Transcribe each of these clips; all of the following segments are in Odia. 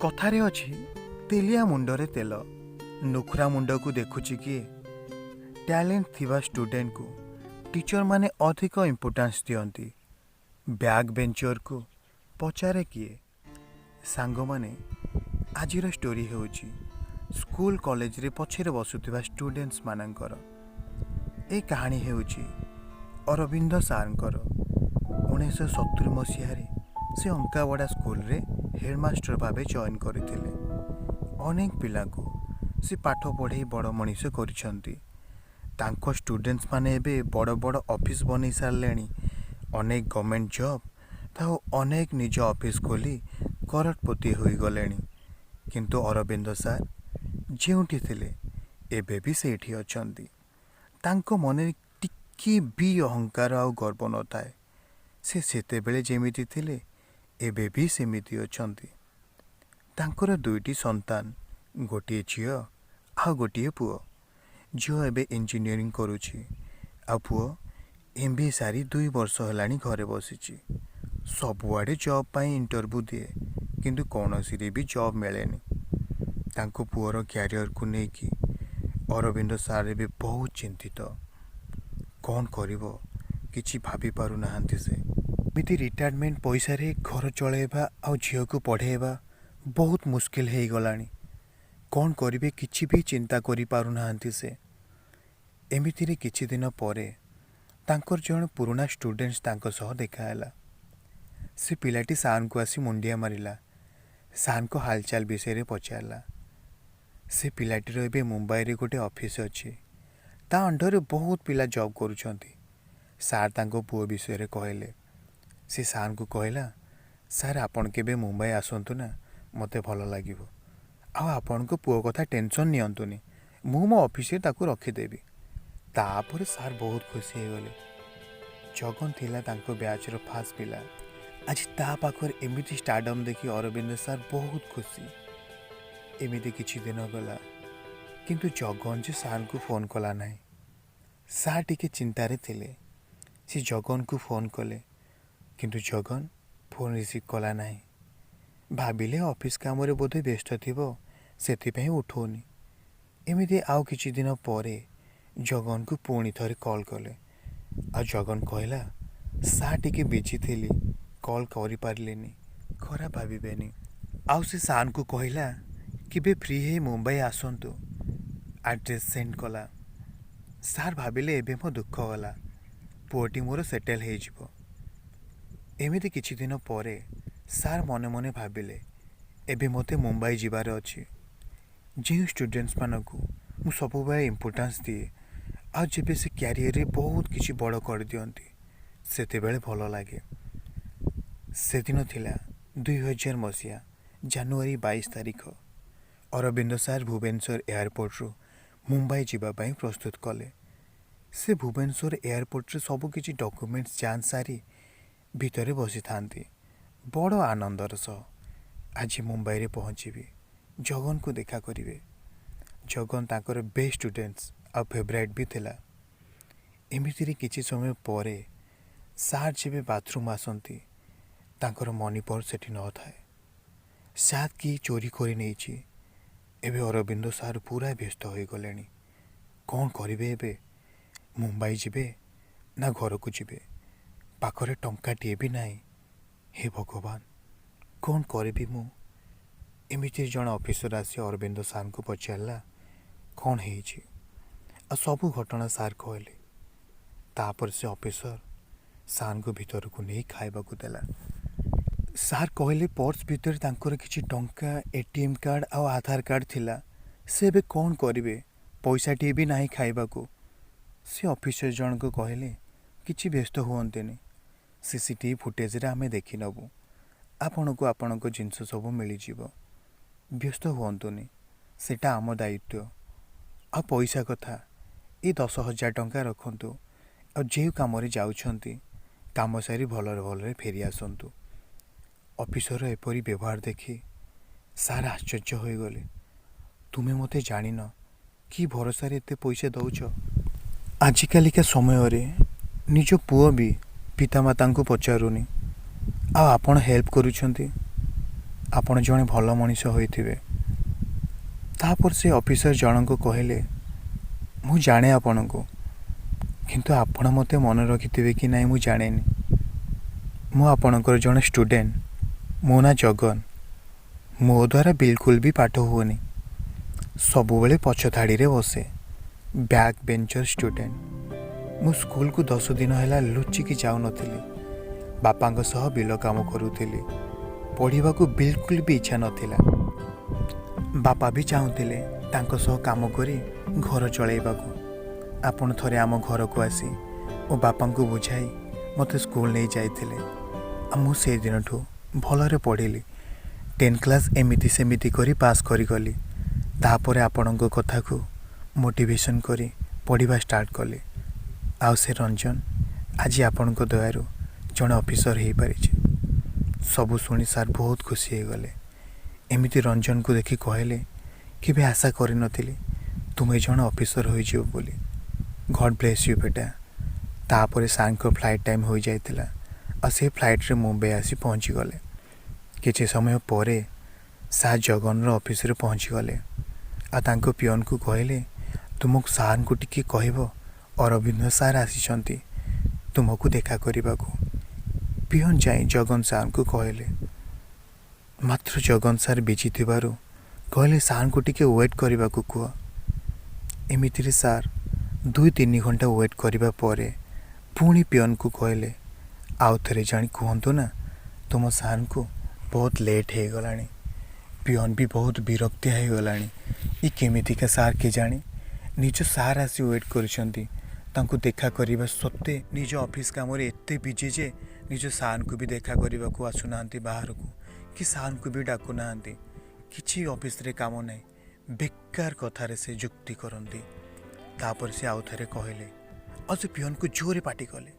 କଥାରେ ଅଛି, ତେଲିଆ ମୁଣ୍ଡରେ ତେଲ, ନୁଖୁରା ମୁଣ୍ଡକୁ ଦେଖୁଛି କିଏ? ଟ୍ୟାଲେଣ୍ଟ ଥିବା ଷ୍ଟୁଡେଣ୍ଟକୁ ଟିଚରମାନେ ଅଧିକ ଇମ୍ପୋର୍ଟାନ୍ସ ଦିଅନ୍ତି। ବ୍ୟାକ୍ ବେଞ୍ଚରକୁ ପଚାରେ କିଏ? ସାଙ୍ଗମାନେ, ଆଜିର ଷ୍ଟୋରି ହେଉଛି ସ୍କୁଲ କଲେଜରେ ପଛରେ ବସୁଥିବା ଷ୍ଟୁଡେଣ୍ଟସମାନଙ୍କର। ଏ କାହାଣୀ ହେଉଛି ଅରବିନ୍ଦ ସାର୍ଙ୍କର। 1970 ମସିହାରେ ସେ ଅଙ୍କାବଡ଼ା ସ୍କୁଲରେ ହେଡ଼ମାଷ୍ଟର ଭାବେ ଜଏନ୍ କରିଥିଲେ। ଅନେକ ପିଲାଙ୍କୁ ସେ ପାଠ ପଢ଼େଇ ବଡ଼ ମଣିଷ କରିଛନ୍ତି। ତାଙ୍କ ଷ୍ଟୁଡେଣ୍ଟସମାନେ ଏବେ ବଡ଼ ବଡ଼ ଅଫିସ୍ ବନେଇ ସାରିଲେଣି। ଅନେକ ଗଭର୍ଣ୍ଣମେଣ୍ଟ ଜବ୍ ତ ଆଉ ଅନେକ ନିଜ ଅଫିସ୍ ଖୋଲି କରଡ଼ପତି ହୋଇଗଲେଣି। କିନ୍ତୁ ଅରବିନ୍ଦ ସାର୍ ଯେଉଁଠି ଥିଲେ, ଏବେ ବି ସେଇଠି ଅଛନ୍ତି। ତାଙ୍କ ମନରେ ଟିକିଏ ବି ଅହଙ୍କାର ଆଉ ଗର୍ବ ନଥାଏ। ସେ ସେତେବେଳେ ଯେମିତି ଥିଲେ, ଏବେ ବି ସେମିତି ଅଛନ୍ତି। ତାଙ୍କର ଦୁଇଟି ସନ୍ତାନ, ଗୋଟିଏ ଝିଅ ଆଉ ଗୋଟିଏ ପୁଅ। ଝିଅ ଏବେ ଇଞ୍ଜିନିୟରିଂ କରୁଛି ଆଉ ପୁଅ ଏମବିଏ ସାରି 2 ବର୍ଷ ହେଲାଣି ଘରେ ବସିଛି। ସବୁଆଡ଼େ ଜବ୍ ପାଇଁ ଇଣ୍ଟରଭ୍ୟୁ ଦିଏ, କିନ୍ତୁ କୌଣସିରେ ବି ଜବ୍ ମିଳେନି। ତାଙ୍କ ପୁଅର କ୍ୟାରିୟରକୁ ନେଇକି ଅରବିନ୍ଦ ସାର୍ ଏବେ ବହୁତ ଚିନ୍ତିତ। କ'ଣ କରିବ, କିଛି ଭାବି ପାରୁନାହାନ୍ତି ସେ। ଏମିତି ରିଟାୟାରମେଣ୍ଟ ପଇସାରେ ଘର ଚଳେଇବା ଆଉ ଝିଅକୁ ପଢ଼େଇବା ବହୁତ ମୁସ୍କିଲ ହେଇଗଲାଣି। କ'ଣ କରିବେ, କିଛି ବି ଚିନ୍ତା କରିପାରୁନାହାନ୍ତି ସେ। ଏମିତିରେ କିଛି ଦିନ ପରେ ତାଙ୍କର ଜଣେ ପୁରୁଣା ଷ୍ଟୁଡେଣ୍ଟସ୍ ତାଙ୍କ ସହ ଦେଖାହେଲା। ସେ ପିଲାଟି ସାର୍ଙ୍କୁ ଆସି ମୁଣ୍ଡିଆ ମାରିଲା। ସାର୍ଙ୍କ ହାଲଚାଲ ବିଷୟରେ ପଚାରିଲା। ସେ ପିଲାଟିର ଏବେ ମୁମ୍ବାଇରେ ଗୋଟେ ଅଫିସ୍ ଅଛି। ତା ଅଣ୍ଡରରେ ବହୁତ ପିଲା ଜବ୍ କରୁଛନ୍ତି। ସାର୍ ତାଙ୍କ ପୁଅ ବିଷୟରେ କହିଲେ। ସେ ସାର୍ଙ୍କୁ କହିଲା, "ସାର୍, ଆପଣ କେବେ ମୁମ୍ବାଇ ଆସନ୍ତୁ ନା, ମୋତେ ଭଲ ଲାଗିବ। ଆଉ ଆପଣଙ୍କ ପୁଅ କଥା ଟେନସନ୍ ନିଅନ୍ତୁନି, ମୁଁ ମୋ ଅଫିସରେ ତାକୁ ରଖିଦେବି।" ତାପରେ ସାର୍ ବହୁତ ଖୁସି ହେଇଗଲେ। ଜଗନ ଥିଲା ତାଙ୍କ ବ୍ୟାଚ୍ର ଫାଷ୍ଟ ପିଲା। ଆଜି ତା ପାଖରେ ଏମିତି ଷ୍ଟାର୍ଡମ୍ ଦେଖି ଅରବିନ୍ଦ ସାର୍ ବହୁତ ଖୁସି। ଏମିତି କିଛି ଦିନ ଗଲା, କିନ୍ତୁ ଜଗନ ଯେ ସାର୍ଙ୍କୁ ଫୋନ୍ କଲା ନାହିଁ। ସାର୍ ଟିକେ ଚିନ୍ତାରେ ଥିଲେ। ସେ ଜଗନକୁ ଫୋନ୍ କଲେ, କିନ୍ତୁ ଜଗନ ଫୋନ୍ ରିସିଭ୍ କଲା ନାହିଁ। ଭାବିଲେ, ଅଫିସ୍ କାମରେ ବୋଧେ ବ୍ୟସ୍ତ ଥିବ, ସେଥିପାଇଁ ଉଠଉନି। ଏମିତି ଆଉ କିଛି ଦିନ ପରେ ଜଗନକୁ ପୁଣି ଥରେ କଲ୍ କଲେ ଆଉ ଜଗନ କହିଲା, "ସାର୍, ଟିକେ ବିଜି ଥିଲି, କଲ୍ କରିପାରିଲିନି, ଖରାପ ଭାବିବେନି।" ଆଉ ସେ ସାର୍ଙ୍କୁ କହିଲା, କେବେ ଫ୍ରି ହେଇ ମୁମ୍ବାଇ ଆସନ୍ତୁ। ଆଡ୍ରେସ୍ ସେଣ୍ଡ କଲା। ସାର୍ ଭାବିଲେ, ଏବେ ମୋ ଦୁଃଖ ଗଲା, ପୁଅଟି ମୋର ସେଟେଲ୍ ହେଇଯିବ। ଏମିତି କିଛି ଦିନ ପରେ ସାର୍ ମନେ ମନେ ଭାବିଲେ, ଏବେ ମୋତେ ମୁମ୍ବାଇ ଯିବାର ଅଛି। ଯେଉଁ ଷ୍ଟୁଡେଣ୍ଟସମାନଙ୍କୁ ମୁଁ ସବୁବେଳେ ଇମ୍ପୋର୍ଟାନ୍ସ ଦିଏ ଆଉ ଯେବେ ସେ କ୍ୟାରିୟରରେ ବହୁତ କିଛି ବଡ଼ କରିଦିଅନ୍ତି, ସେତେବେଳେ ଭଲ ଲାଗେ। ସେଦିନ ଥିଲା 2000 ମସିହା ଜାନୁଆରୀ 22 ତାରିଖ। ଅରବିନ୍ଦ ସାର୍ ଭୁବନେଶ୍ୱର ଏୟାରପୋର୍ଟରୁ ମୁମ୍ବାଇ ଯିବା ପାଇଁ ପ୍ରସ୍ତୁତ କଲେ। ସେ ଭୁବନେଶ୍ୱର ଏୟାରପୋର୍ଟରେ ସବୁକିଛି ଡକୁମେଣ୍ଟସ୍ ଯାଞ୍ଚ ସାରି ଭିତରେ ବସିଥାନ୍ତି ବଡ଼ ଆନନ୍ଦର ସହ। ଆଜି ମୁମ୍ବାଇରେ ପହଞ୍ଚିବି, ଜଗନକୁ ଦେଖା କରିବେ। ଜଗନ ତାଙ୍କର ବେଷ୍ଟ ଷ୍ଟୁଡେଣ୍ଟସ୍ ଆଉ ଫେଭରାଇଟ୍ ବି ଥିଲା। ଏମିତିରେ କିଛି ସମୟ ପରେ ସାର୍ ଯେବେ ବାଥରୁମ୍ ଆସନ୍ତି, ତାଙ୍କର ମନି ପର୍ସ ସେଠି ନଥାଏ। ସାର୍, କିଏ ଚୋରି କରି ନେଇଛି। ଏବେ ଅରବିନ୍ଦ ସାର୍ ପୁରା ବ୍ୟସ୍ତ ହୋଇଗଲେଣି। କ'ଣ କରିବେ ଏବେ? ମୁମ୍ବାଇ ଯିବେ ନା ଘରକୁ ଯିବେ? ପାଖରେ ଟଙ୍କାଟିଏ ବି ନାହିଁ। ହେ ଭଗବାନ, କ'ଣ କରିବି ମୁଁ? ଏମିତି ଜଣେ ଅଫିସର ଆସି ଅରବିନ୍ଦ ସାର୍ଙ୍କୁ ପଚାରିଲା, କ'ଣ ହେଇଛି? ଆଉ ସବୁ ଘଟଣା ସାର୍ କହିଲେ। ତାପରେ ସେ ଅଫିସର ସାର୍ଙ୍କୁ ଭିତରକୁ ନେଇ ଖାଇବାକୁ ଦେଲା। ସାର୍ କହିଲେ, ପର୍ସ ଭିତରେ ତାଙ୍କର କିଛି ଟଙ୍କା, ଏଟିଏମ୍ କାର୍ଡ଼ ଆଉ ଆଧାର କାର୍ଡ଼ ଥିଲା। ସେ ଏବେ କ'ଣ କରିବେ? ପଇସାଟିଏ ବି ନାହିଁ ଖାଇବାକୁ। ସେ ଅଫିସର ଜଣକ କହିଲେ, "କିଛି ବ୍ୟସ୍ତ ହୁଅନ୍ତୁନି, ସିସିଟିଭି ଫୁଟେଜରେ ଆମେ ଦେଖିନେବୁ, ଆପଣଙ୍କୁ ଆପଣଙ୍କ ଜିନିଷ ସବୁ ମିଳିଯିବ। ବ୍ୟସ୍ତ ହୁଅନ୍ତୁନି, ସେଇଟା ଆମ ଦାୟିତ୍ୱ। ଆଉ ପଇସା କଥା, ଏ 10,000 ଟଙ୍କା ରଖନ୍ତୁ ଆଉ ଯେଉଁ କାମରେ ଯାଉଛନ୍ତି, କାମ ସାରି ଭଲରେ ଭଲରେ ଫେରି ଆସନ୍ତୁ।" ଅଫିସର ଏପରି ବ୍ୟବହାର ଦେଖି ସାର୍ ଆଶ୍ଚର୍ଯ୍ୟ ହୋଇଗଲେ। "ତୁମେ ମୋତେ ଜାଣିନ, କି ଭରସାରେ ଏତେ ପଇସା ଦେଉଛ? ଆଜିକାଲିକା ସମୟରେ ନିଜ ପୁଅ ବି ପିତାମାତାଙ୍କୁ ପଚାରୁନି, ଆଉ ଆପଣ ହେଲ୍ପ କରୁଛନ୍ତି। ଆପଣ ଜଣେ ଭଲ ମଣିଷ ହୋଇଥିବେ। ତାପରେ ସେ ଅଫିସର ଜଣଙ୍କ କହିଲେ, ମୁଁ ଜାଣେ ଆପଣଙ୍କୁ, କିନ୍ତୁ ଆପଣ ମୋତେ ମନେ ରଖିଥିବେ କି ନାହିଁ ମୁଁ ଜାଣେନି। ମୁଁ ଆପଣଙ୍କର ଜଣେ ଷ୍ଟୁଡେଣ୍ଟ। ମୋ ନାଁ ଜଗନ। ମୋ ଦ୍ୱାରା ବିଲକୁଲ ବି ପାଠ ହୁଏନି। ସବୁବେଳେ ପଛ ଧାଡ଼ିରେ ବସେ, ବ୍ୟାକ୍ ବେଞ୍ଚର ଷ୍ଟୁଡେଣ୍ଟ। ମୁଁ ସ୍କୁଲକୁ 10 ଦିନ ହେଲା ଲୁଚିକି ଯାଉନଥିଲି। ବାପାଙ୍କ ସହ ବିଲ କାମ କରୁଥିଲି। ପଢ଼ିବାକୁ ବିଲକୁଲ ବି ଇଚ୍ଛା ନଥିଲା। ବାପା ବି ଚାହୁଁଥିଲେ ତାଙ୍କ ସହ କାମ କରି ଘର ଚଳାଇବାକୁ। ଆପଣ ଥରେ ଆମ ଘରକୁ ଆସି ମୋ ବାପାଙ୍କୁ ବୁଝାଇ ମୋତେ ସ୍କୁଲ ନେଇ ଯାଇଥିଲେ ଆଉ ମୁଁ ସେଇଦିନଠୁ ଭଲରେ ପଢ଼ିଲି। 10 କ୍ଲାସ୍ ଏମିତି ସେମିତି କରି ପାସ୍ କରିଗଲି। ତାପରେ ଆପଣଙ୍କ କଥାକୁ ମୋଟିଭେସନ୍ କରି ପଢ଼ିବା ଷ୍ଟାର୍ଟ କଲି ଆଉ ସେ ରଞ୍ଜନ ଆଜି ଆପଣଙ୍କ ଦୟାରୁ ଜଣେ ଅଫିସର ହେଇପାରିଛି। ସବୁ ଶୁଣି ସାର୍ ବହୁତ ଖୁସି ହେଇଗଲେ। ଏମିତି ରଞ୍ଜନକୁ ଦେଖି କହିଲେ, କେବେ ଆଶା କରିନଥିଲି ତୁମେ ଜଣେ ଅଫିସର ହୋଇଯିବ ବୋଲି। ଗଡ଼୍ ବ୍ଲେସ୍ you ବେଟା। ତାପରେ ସାର୍ଙ୍କ ଫ୍ଲାଇଟ୍ ଟାଇମ୍ ହୋଇଯାଇଥିଲା ଆଉ ସେ ଫ୍ଲାଇଟ୍ରେ ମୁମ୍ବାଇ ଆସି ପହଞ୍ଚିଗଲେ। କିଛି ସମୟ ପରେ ସାର୍ ଜଗନର ଅଫିସରେ ପହଞ୍ଚିଗଲେ ଆଉ ତାଙ୍କ ପିଅନକୁ କହିଲେ, ତୁମକୁ ସାର୍ଙ୍କୁ ଟିକେ କହିବ, ଅରବିନ୍ଦ ସାର୍ ଆସିଛନ୍ତି ତୁମକୁ ଦେଖା କରିବାକୁ। ପିଅନ ଯାଇ ଜଗନ ସାର୍ଙ୍କୁ କହିଲେ। ମାତ୍ର ଜଗନ ସାର୍ ବିଜି ଥିବାରୁ କହିଲେ, ସାର୍ଙ୍କୁ ଟିକେ ୱେଟ୍ କରିବାକୁ କୁହ। ଏମିତିରେ ସାର୍ 2-3 ଘଣ୍ଟା ୱେଟ୍ କରିବା ପରେ ପୁଣି ପିଅନକୁ କହିଲେ, ଆଉ ଥରେ ଜାଣି କୁହନ୍ତୁ ନା ତୁମ ସାର୍ଙ୍କୁ, ବହୁତ ଲେଟ୍ ହେଇଗଲାଣି। ପିଅନ ବି ବହୁତ ବିରକ୍ତିଆ ହେଇଗଲାଣି। ଏ କେମିତିକା ସାର୍ କେଜାଣି? ନିଜ ସାର୍ ଆସି ୱେଟ୍ କରିଛନ୍ତି ତାଙ୍କୁ ଦେଖା କରିବା ସତ୍ତ୍ୱେ ନିଜ ଅଫିସ୍ କାମରେ ଏତେ ବିଜି ଯେ ନିଜ ସାର୍ଙ୍କୁ ବି ଦେଖା କରିବାକୁ ଆସୁନାହାନ୍ତି ବାହାରକୁ କି ସାର୍ଙ୍କୁ ବି ଡାକୁନାହାନ୍ତି। କିଛି ଅଫିସରେ କାମ ନାହିଁ। ବେକାର କଥାରେ ସେ ଯୁକ୍ତି କରନ୍ତି। ତାପରେ ସେ ଆଉ ଥରେ କହିଲେ ଆଉ ସେ ପିଅନକୁ ଜୋରେ ପାଟି କଲେ,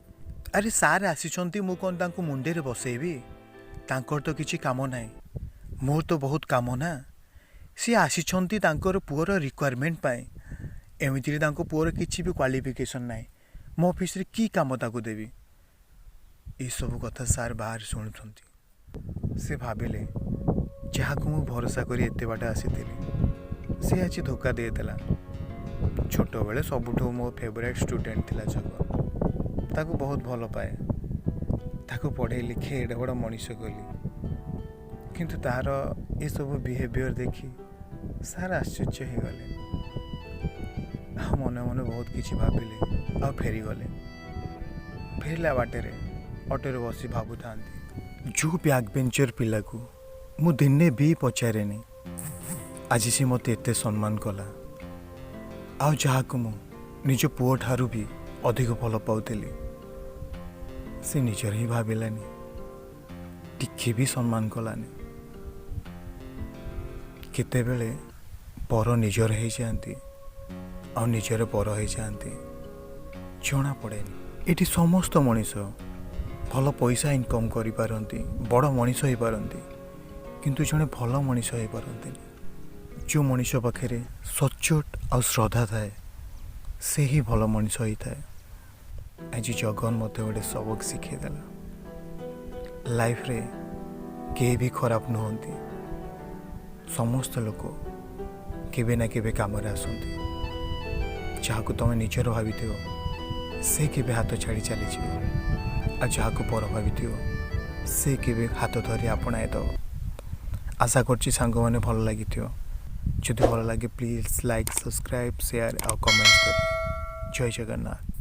ଆରେ, ସାର୍ ଆସିଛନ୍ତି, ମୁଁ କ'ଣ ତାଙ୍କୁ ମୁଣ୍ଡରେ ବସେଇବି? ତାଙ୍କର ତ କିଛି କାମ ନାହିଁ, ମୋର ତ ବହୁତ କାମ ନା। ସିଏ ଆସିଛନ୍ତି ତାଙ୍କର ପୁଅର ରିକ୍ୱାରମେଣ୍ଟ ପାଇଁ। ଏମିତିରେ ତାଙ୍କ ପୁଅର କିଛି ବି କ୍ୱାଲିଫିକେସନ୍ ନାହିଁ। ମୋ ଅଫିସରେ କି କାମ ତାକୁ ଦେବି? ଏସବୁ କଥା ସାର୍ ବାହାରେ ଶୁଣୁଛନ୍ତି। ସେ ଭାବିଲେ, ଯାହାକୁ ମୁଁ ଭରସା କରି ଏତେ ବାଟ ଆସିଥିଲି, ସେ ଆଜି ଧୋକା ଦେଇଦେଲା। ଛୋଟବେଳେ ସବୁଠୁ ମୋ ଫେଭରାଇଟ୍ ଷ୍ଟୁଡେଣ୍ଟ ଥିଲା ଜଗନ। ତାକୁ ବହୁତ ଭଲ ପାଏ। ତାକୁ ପଢ଼େଇ ଲିଖେଇ ଏଡ଼େ ବଡ଼ ମଣିଷ କଲି, କିନ୍ତୁ ତାର ଏସବୁ ବିହେଭିଅର୍ ଦେଖି ସାର୍ ଆଶ୍ଚର୍ଯ୍ୟ ହେଇଗଲେ ଆଉ ମନେ ମନେ ବହୁତ କିଛି ଭାବିଲେ ଆଉ ଫେରିଗଲେ। ଫେରିଲା ବାଟରେ ଅଟୋରେ ବସି ଭାବୁଥାନ୍ତି, ଯେଉଁ ବ୍ୟାକ୍ ବେଞ୍ଚର ପିଲାକୁ ମୁଁ ଦିନେ ବି ପଚାରେନି, ଆଜି ସେ ମୋତେ ଏତେ ସମ୍ମାନ କଲା। ଆଉ ଯାହାକୁ ମୁଁ ନିଜ ପୁଅଠାରୁ ବି ଅଧିକ ଭଲ ପାଉଥିଲି, ସେ ନିଜର ହିଁ ଭାବିଲାନି, ଟିକେ ବି ସମ୍ମାନ କଲାନି। କେତେବେଳେ ପର ନିଜର ହେଇଯାଆନ୍ତି ଆଉ ନିଜର ପର ହେଇଯାଆନ୍ତି, ଜଣା ପଡ଼େନି। ଏଠି ସମସ୍ତ ମଣିଷ ଭଲ ପଇସା ଇନକମ୍ କରିପାରନ୍ତି, ବଡ଼ ମଣିଷ ହେଇପାରନ୍ତି, କିନ୍ତୁ ଜଣେ ଭଲ ମଣିଷ ହେଇପାରନ୍ତିନି। ଯେଉଁ ମଣିଷ ପାଖରେ ସଚ୍ଚୋଟ ଆଉ ଶ୍ରଦ୍ଧା ଥାଏ, ସେ ହିଁ ଭଲ ମଣିଷ ହେଇଥାଏ। ଆଜି ଜଗନ ମୋତେ ଗୋଟେ ସବକ ଶିଖେଇଦେଲା। ଲାଇଫରେ କେହି ବି ଖରାପ ନୁହନ୍ତି। ସମସ୍ତ ଲୋକ କେବେ ନା କେବେ କାମରେ ଆସନ୍ତି। ଯାହାକୁ ତୁମେ ନିଜର ଭାବିଥିବ, ସେ କେବେ ହାତ ଛାଡ଼ି ଚାଲିଯିବ ଆଉ ଯାହାକୁ ପର ଭାବିଥିବ, ସେ କେବେ ହାତ ଧରି ଆପଣାଇ ଦେବ। ଆଶା କରୁଛି ସାଙ୍ଗମାନେ ଭଲ ଲାଗିଥିବ। ଯଦି ଭଲ ଲାଗେ, ପ୍ଲିଜ୍ ଲାଇକ୍, ସବସ୍କ୍ରାଇବ୍, ସେୟାର ଆଉ କମେଣ୍ଟ କରିବେ। ଜୟ ଜଗନ୍ନାଥ।